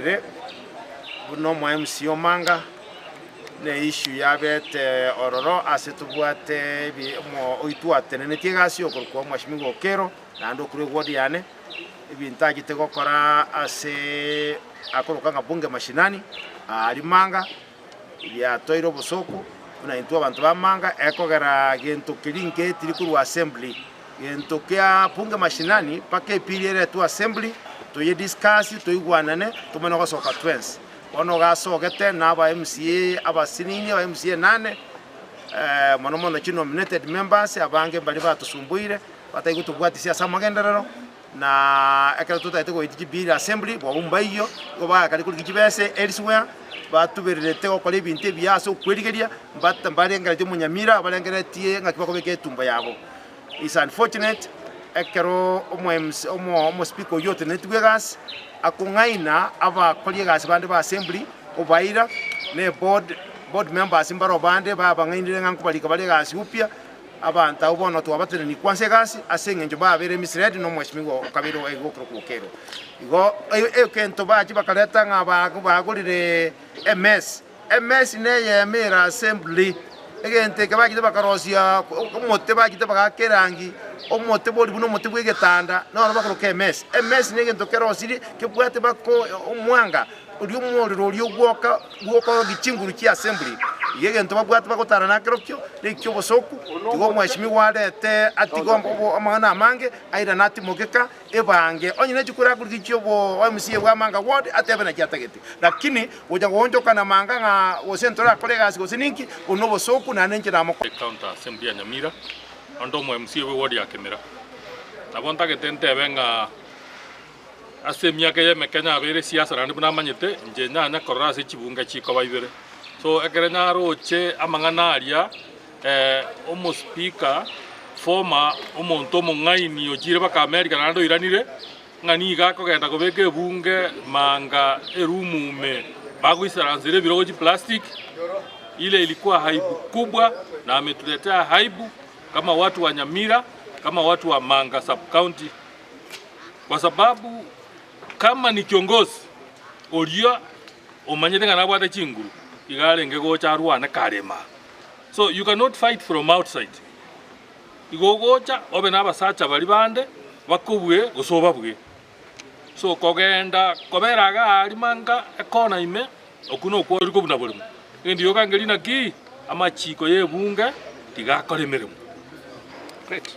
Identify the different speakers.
Speaker 1: Nakwanire buna omo MC Omanga ne issue yabete ororo ase tobwate ebi omo oitwatenenetie egasi okorokwa Mweshimiwa Okero naende okorwa eward yane, ebinto achete gokora ase akoroka ng'a Bunge Mashinani aaria Manga, biatoire obosooku buna intwe abanto ba Manga ekogera gento keria ngetiri korwa assembly. Gento kia Bunge Mashinani mpaka epiri eretwe assembly toye discuss toigwanane tomanye gosoka twensi. Bono iga asogete na aba MCA abasinini aba MCA nane mono mono chi nominated members abange mbaria batosumbuire batari gotobwatisia ase amagenderero na ekero totagete goetia chibill assembly bwabo mbaiyo igo bagakari korigia chibese elsewhere batubererete gokora ebinto ebiya ase okwerigeria mbata mbarengeretie omonyamira barengeretie ng'aki bakobeka etumbo yabo. It's unfortunate ekero omo MC omo omospeaker oyio otenenetigwe egasi akong'aina abakori egasi bande ba assembly obaira na eboard board members mbaro bande babang'ainire ng'a nkobarika bare egasi upya. Abanto abwo bono twabatenenirie kwansa egasi ase engencho babeire misled nomweshimiwa okabere okorokwa Okello. Igo egento bachia bakareta ng'a bagorire emesi, emesi neyemo ere assembly, egento eke bachete bakarosia omote bachete bagaaka erangi, omote bori buna omote bwa egetanda noro bakoroka emesi. Emesi negento kerosirie kebwate baka omwanga. Oria omorero oria ogwoka bw'okorokia chinguru chia assembly, iga egento babwate bagotara nakerokio neki'obosoku, tiga omweshimiwa arete atige amang'ana amange, airane atimoke ka ebange. Onye ne chikura akorigia chi'obo MCA bwa Manga ward atebe naki atagete. Lakini gocha goonchoka na manga ng'a gose ntorakore egasi gose ninki, obwo nobosoku naende inche namokora.
Speaker 2: County Assembly ya Nyamira, onde omo MCA bwe ward ya Kemera. Nabo ntagete ntebe ng'a Ase emiaka eye emeke nyabeire siasa naende buna amanyete, inche nyanya korora ase chibunge chikoba ibere. So ekere nyaroche amang'ana aria, omospeaker former omonto omong'aini ochire mpaka America naende oiranire, ng'a nigo akogenda kobeka ebunge manga eroom ime bagoisaransera ebirogo chiplastic, ile ilikuwa aibu kubwa na ametuletea aibu kama watu wa Nyamira, kama watu wa Manga sub county. Kwa sababu kama ni kiongozi oria omanyete ng'a nabwate chinguru, iga arenge gocha arwane kare ime aa. So you cannot fight from outside. Igo ogocha obe na abasacha baria bande bakobue gose obabue. So kogenda kobera iga aria manga ekona ime, okwo nokwo ori kobuna borimo. Egento gioka nkeri naki, amachiko ya ebunge tiga akore emeremo. Great.